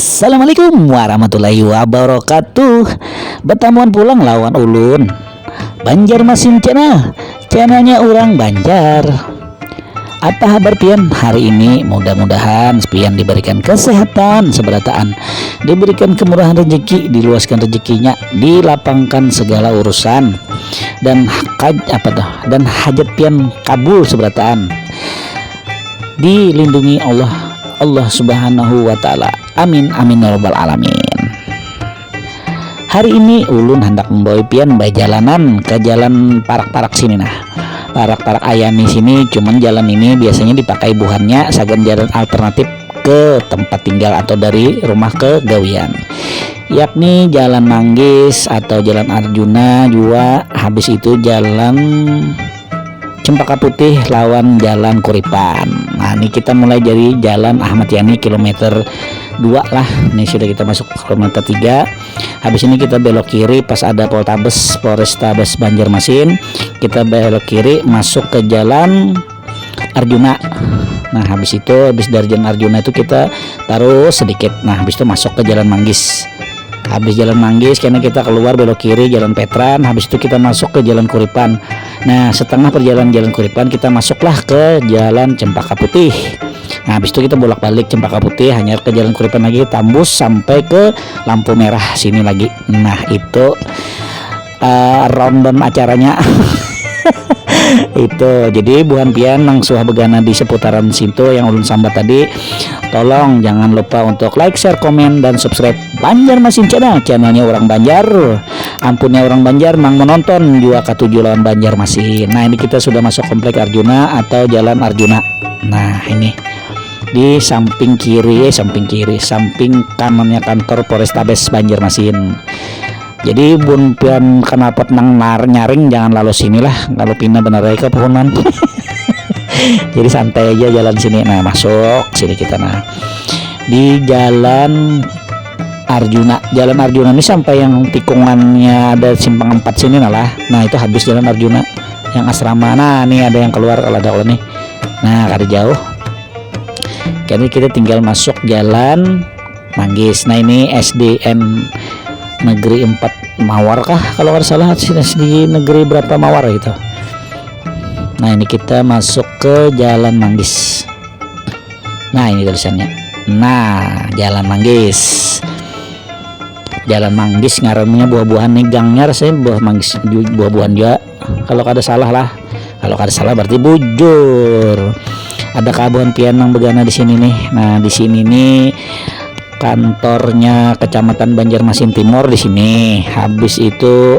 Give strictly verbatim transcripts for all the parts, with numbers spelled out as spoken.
Assalamualaikum warahmatullahi wabarakatuh. Batamuan pulang lawan ulun, Banjarmasin Channel, channelnya urang Banjar. Apa habar pian hari ini? Mudah-mudahan pian diberikan kesehatan seberataan, diberikan kemurahan rezeki, diluaskan rezekinya, dilapangkan segala urusan, dan kaj apa tuh dan hajat pian kabul seberataan, dilindungi Allah, Allah Subhanahu wa Ta'ala. Amin, amin ya rabbal alamin. Hari ini ulun handak membawa pian bajalanan ke jalan parak-parak sini nah. Parak-parak ayami sini, cuman jalan ini biasanya dipakai buhannya sagan jalan alternatif ke tempat tinggal atau dari rumah ke gawian, yakni Jalan Manggis atau Jalan Arjuna juga, habis itu Jalan Cempaka Putih lawan Jalan Kuripan. Nah, ini kita mulai dari Jalan Ahmad Yani kilometer dua lah. Ini sudah kita masuk kilometer tiga. Habis ini kita belok kiri pas ada Poltabes, Polrestabes Banjarmasin. Kita belok kiri masuk ke Jalan Arjuna. Nah, habis itu, habis dari Jalan Arjuna itu kita terus sedikit. Nah, habis itu masuk ke Jalan Manggis. Habis Jalan Manggis, karena kita keluar belok kiri Jalan Petran, habis itu kita masuk ke Jalan Kuripan. Nah, setengah perjalanan Jalan Kuripan kita masuklah ke Jalan Cempaka Putih. Nah, habis itu kita bolak-balik Cempaka Putih, hanyar ke Jalan Kuripan lagi, tambus sampai ke lampu merah sini lagi. Nah, itu uh, rundown acaranya. Itu jadi buhan pian nang suah begana di seputaran situ yang ulun sambat tadi, tolong jangan lupa untuk like, share, komen, dan subscribe Banjarmasin Channel, channelnya orang Banjar. Ampunnya orang Banjar nang menonton juga katuju lawan Banjarmasin. Nah, ini kita sudah masuk komplek Arjuna atau Jalan Arjuna. Nah, ini di samping kiri, eh, samping kiri, samping kanannya kantor Polrestabes Banjarmasin. Jadi bun pian kenalpot nang nar nyaring, jangan lalu sini lah, kalau pina benar aja kepuhunan. Jadi santai aja jalan sini. Nah, masuk sini kita nah. Di jalan Arjuna, jalan Arjuna ini sampai yang tikungannya ada simpang empat sini nah lah. Nah, itu habis jalan Arjuna yang asrama. Nah, ini ada yang keluar kalau ada kalau nih. Nah, kada jauh. Jadi kita tinggal masuk jalan Manggis. Nah, ini S D N Negeri empat Mawar kah kalau kada salah, S D Negeri berapa Mawar gitu. Nah, ini kita masuk ke Jalan Manggis. Nah, ini tulisannya. Nah, Jalan Manggis. Jalan Manggis ngarannya, buah-buahan nih gangnya rasanya buah manggis, buah-buahan juga. Kalau kada salah lah. Kalau kada salah berarti bujur. Ada kabuhan pian nang begana di sini nih. Nah, di sini nih kantornya Kecamatan Banjarmasin Timur di sini. Habis itu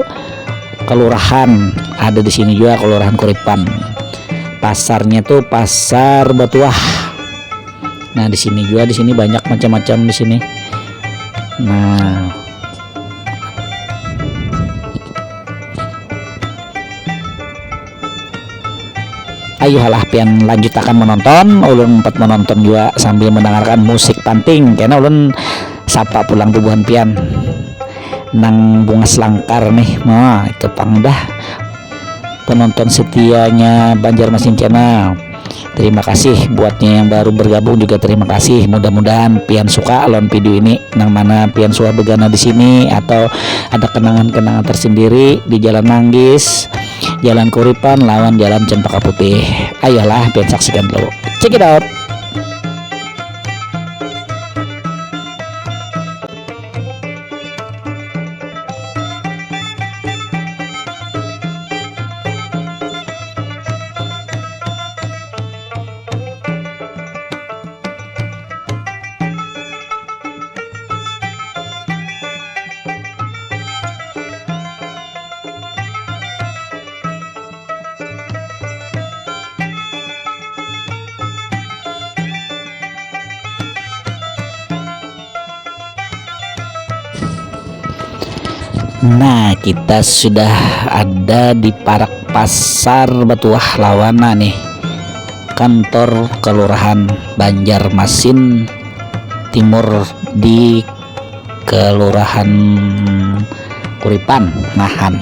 kelurahan ada di sini juga, Kelurahan Kuripan. Pasarnya tuh Pasar Batuah. Nah, di sini juga, di sini banyak macam-macam di sini. Nah, ayo halah pian lanjutakan menonton, ulun empat menonton juga sambil mendengarkan musik panting, karena ulun sapa pulang bubuhan pian nang bungas langkar nih. Nah, itu pang dah penonton setianya Banjarmasin Channel. Terima kasih buatnya yang baru bergabung juga, terima kasih. Mudah-mudahan pian suka lawan video ini, nang mana pian suah begana di sini atau ada kenangan-kenangan tersendiri di Jalan Manggis, Jalan Kuripan, lawan Jalan Cempaka Putih. Ayolah pian saksikan dulu. Check it out. Nah, kita sudah ada di parak Pasar Batuah Lawana nih, kantor Kelurahan Banjarmasin Timur di Kelurahan Kuripan, Mahan.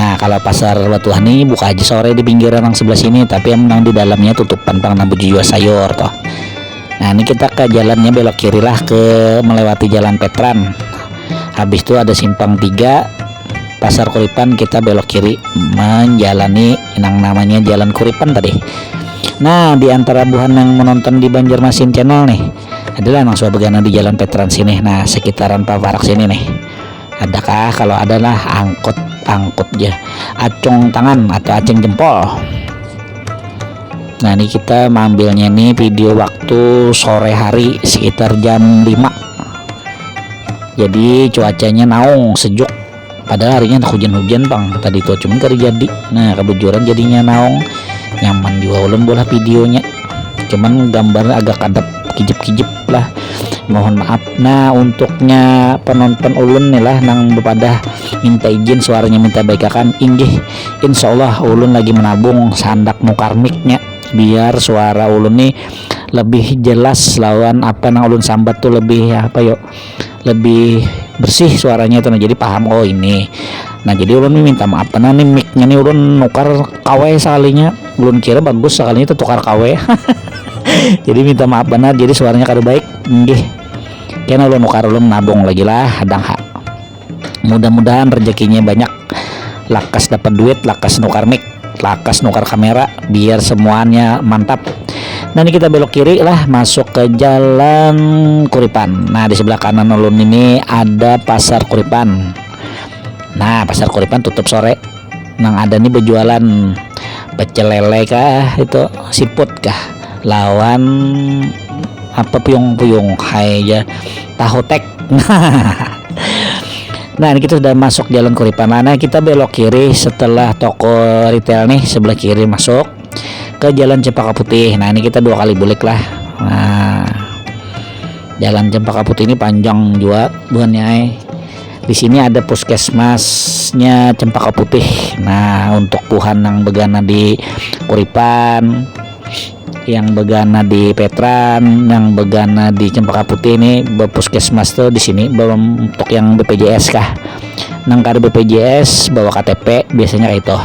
Nah, kalau Pasar Batuah nih buka aja sore di pinggiran yang sebelah sini, tapi yang nang di dalamnya tutupan pang nang bujua sayur toh. Nah, ini kita ke jalannya belok kiri lah, ke melewati jalan Petran. Habis itu ada simpang tiga, Pasar Kuripan, kita belok kiri menjalani yang namanya Jalan Kuripan tadi. Nah, di antara buhan yang menonton di Banjarmasin Channel nih, adalah nang suah begana di Jalan Petran sini. Nah, sekitaran Paparak sini nih. Adakah? Kalau ada lah, angkut, angkut ya. Acung tangan atau acing jempol. Nah, ini kita mengambilnya nih video waktu sore hari sekitar jam lima. Jadi cuacanya naung, sejuk. Padahal harinya hujan-hujan pang tadi tuh, cuman kada jadi. Nah, kebejuran jadinya naung. Nyaman juga ulun bolah videonya. Cuman gambar agak kadap kijip-kijip lah. Mohon maaf. Nah, untuknya penonton ulun nih lah nang bepadah minta izin suaranya minta baikakan, inggih, insya Allah ulun lagi menabung sandak nukar mic-nya biar suara ulun nih lebih jelas lawan apa nang ulun sambat tuh lebih apa yo, lebih bersih suaranya tuh. Nah, jadi paham, oh ini. Nah, jadi ulun nih minta maaf, karena nih mic-nya nih ulun nukar kawe sekalinya, ulun kira bagus, sekalinya itu tukar kawe. Jadi minta maaf benar, jadi suaranya kada baik. Nggih, kena ulun nukar, ulun nabung lagi lah, dang ha. Mudah-mudahan rezekinya banyak, lakas dapat duit, lakas nukar mic, lakas nukar kamera, biar semuanya mantap. Nah, ini kita belok kiri lah, masuk ke Jalan Kuripan. Nah, di sebelah kanan ulun ini ada Pasar Kuripan. Nah, Pasar Kuripan tutup sore. Nang ada nih berjualan pecel lele kah, itu siput kah, lawan apa, puyung-puyung, hai aja, tahu tek. Nah, ini kita sudah masuk Jalan Kuripan. Nah, kita belok kiri setelah toko retail nih, sebelah kiri masuk ke Jalan Cempaka Putih. Nah, ini kita dua kali bulik lah. Nah, Jalan Cempaka Putih ini panjang juga buhannya, eh. Di sini ada puskesmasnya Cempaka Putih. Nah, untuk buhan yang begana di Kuripan, yang begana di Petran, yang begana di Cempaka Putih ini, puskesmas tuh di sini, belum untuk yang B P J S kah. Nang kada B P J S, bawa K T P, biasanya kayak itu.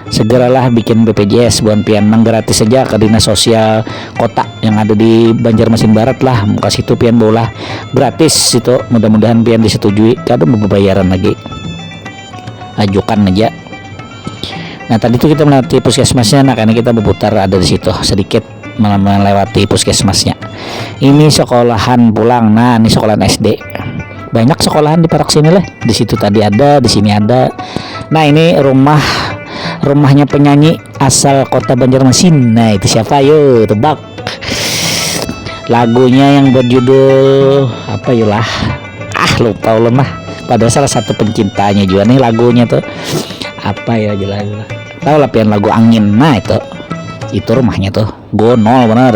Segeralah bikin B P J S buan pian, nang gratis saja ke dinas sosial kota yang ada di Banjarmasin Barat lah, muka situ pian baulah, gratis itu. Mudah-mudahan pian disetujui, kada bebayaran lagi, ajukan aja. Nah, tadi tuh kita melewati puskesmasnya, nah, karena kita berputar ada di situ sedikit melewati puskesmasnya. Ini sekolahan pulang, nah, ini sekolahan S D. Banyak sekolahan di parak sini lah. Di situ tadi ada, di sini ada. Nah, ini rumah, rumahnya penyanyi asal kota Banjarmasin. Nah, itu siapa? Yo, tebak. Lagunya yang berjudul apa, yulah? Ah, lupa ulun lah. Padahal salah satu pencintanya juga nih lagunya tuh. Apa ya, jelas lah. Tahu lah pian lagu Angin. Nah, itu. Itu rumahnya tuh. Gonol bener.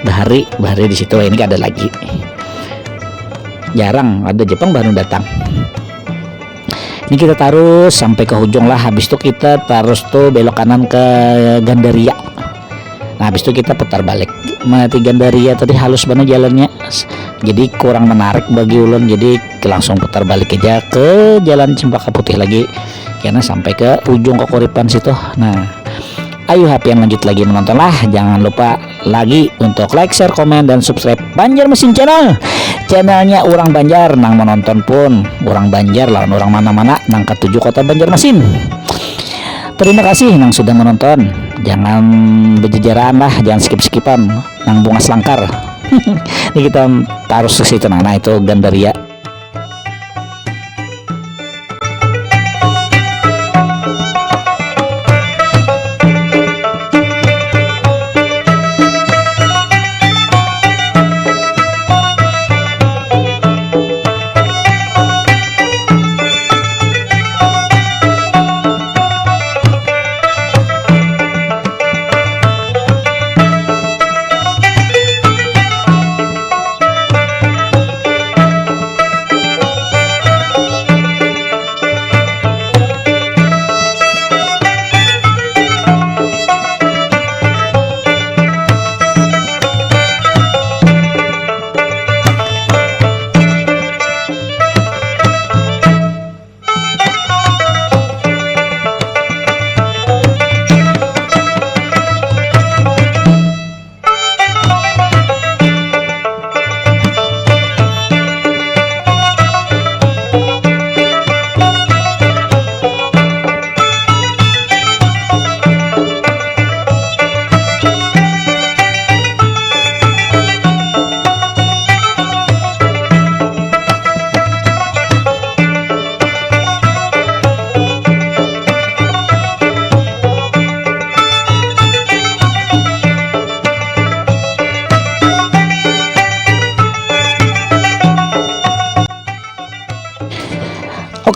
Bahari, bahari di situ, ini kada lagi. Jarang ada Jepang baru datang. Ini kita terus sampai ke hujung lah. Habis itu kita terus tuh belok kanan ke Gandaria. Nah, habis itu kita putar balik. Melewati Gandaria tadi halus banget jalannya. Jadi kurang menarik bagi ulun. Jadi langsung putar balik aja ke Jalan Cempaka Putih lagi. Karena sampai ke ujung kekuripan situ. Nah, ayo hapian lanjut lagi menonton lah. Jangan lupa lagi untuk like, share, komen, dan subscribe Banjarmasin Channel. Channelnya orang Banjar, nang menonton pun orang Banjar lawan orang mana-mana nang ketuju kota Banjarmasin. Terima kasih nang sudah menonton. Jangan berjejeran lah, jangan skip-skipan. Nang bungas langkar. Ini kita taruh ke situ, nah, nah itu Gandaria.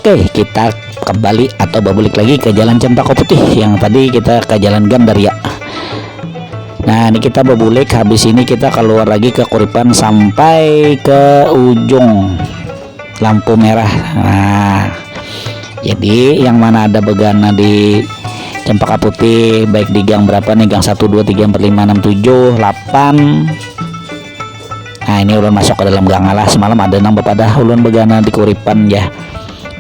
Oke, kita kembali atau babulik lagi ke Jalan Cempaka Putih yang tadi kita ke Jalan Gandaria. Nah, ini kita babulik, habis ini kita keluar lagi ke Kuripan sampai ke ujung lampu merah. Nah, jadi yang mana ada begana di Cempaka Putih, baik di gang berapa nih, gang satu, dua, tiga, empat, lima, enam, tujuh, delapan. Nah, ini ulun masuk ke dalam gang lah. Semalam ada nang bepadah ulun begana di Kuripan ya.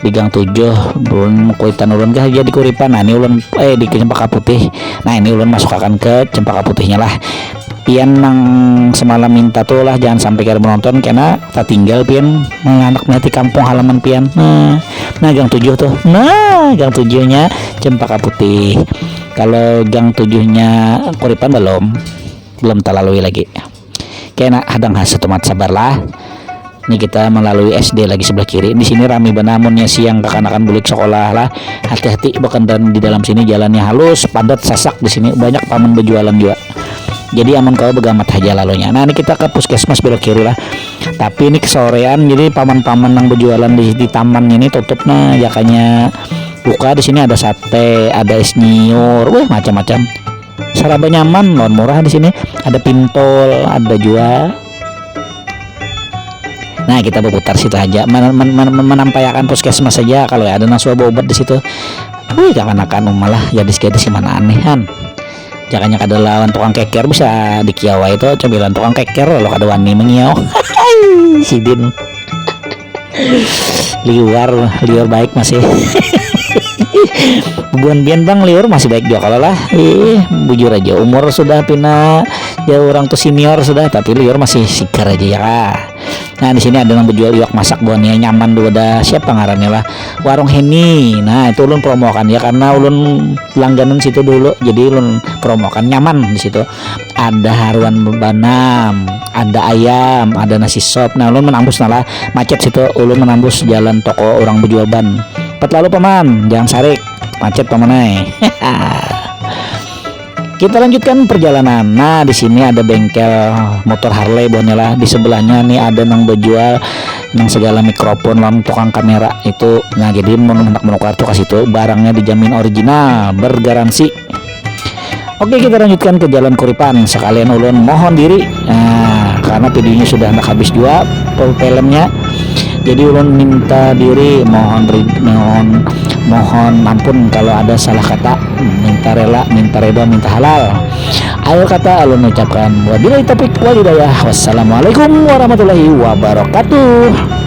Di gang tujuh, ulun kuitan ulun kah jadi Kuripan. Nah, ini ulun, eh, di Cempaka Putih. Nah, ini ulun masuk akan ke Cempaka Putihnya lah. Pian nang semalam minta tuh lah, jangan sampai kada menonton karena tertinggal pian menganak melati kampung halaman pian. Nah, nah, gang tujuh tuh. Nah, gang tujuhnya Cempaka Putih. Kalau gang tujuhnya Kuripan belum, belum terlalui lagi. Kena hadang hasa tomat, sabarlah. Ini kita melalui S D lagi sebelah kiri. Di sini rami banar munnya siang kakanakan bulik sekolah lah. Hati-hati berkendara di dalam sini, jalannya halus, padat, sasak di sini, banyak paman berjualan juga. Jadi amun kawa begamat haja lalunya. Nah, ini kita ke puskesmas belok kiri lah. Tapi ini kesorean, jadi paman-paman yang berjualan di, di taman ini tutup nah, jakanya buka. Di sini ada sate, ada es nyiur, wah, macam-macam. Saraba nyaman, lawan murah di sini. Ada pintol, ada juga. Nah, kita berputar situ aja, men men men menampaiakan puskesmas saja kalau ada nang suah berobat di situ. Wih, kakanakan umah lah, gadis-gadis gimana anehan. Jakanya kada lawan tukang keker bisa dikiawai itu, camilan tukang keker lalu kada wani mengiau. Sidin. Liur, liur baik masih. Bubuhan bian bang liur masih baik juga kalau lah. Ih, bujur aja umur sudah pina ya orang tuh senior sudah, tapi liur masih sigar aja ya kah. Nah, di sini ada yang berjual iwak masak buahnya, nyaman tuh, ada siapa ngarannya lah, warung Heni. Nah, itu ulun promokan ya karena ulun langganan situ dulu, jadi ulun promokan, nyaman di situ. Ada haruan banam, ada ayam, ada nasi sop. Nah, ulun menambus nah lah, macet situ, ulun menambus jalan toko orang berjual ban. Cepat lalu paman, jangan sarik, macet paman ai. Kita lanjutkan perjalanan. Nah, di sini ada bengkel motor Harley buhannya lah. Di sebelahnya nih ada nang berjual nang segala mikrofon lawan tukang kamera itu. Nah, jadi mun hendak menukar tuh ke situ, barangnya dijamin original, bergaransi. Oke, kita lanjutkan ke Jalan Kuripan. Sekalian ulun mohon diri. Nah, karena videonya sudah hendak habis juga, filmnya. Jadi ulun minta diri mohon ri- mohon mohon ampun kalau ada salah kata, minta rela, minta reda, minta halal. Akhir kata ulun ucapkan wabillahi taufik wal hidayah. Wassalamualaikum warahmatullahi wabarakatuh.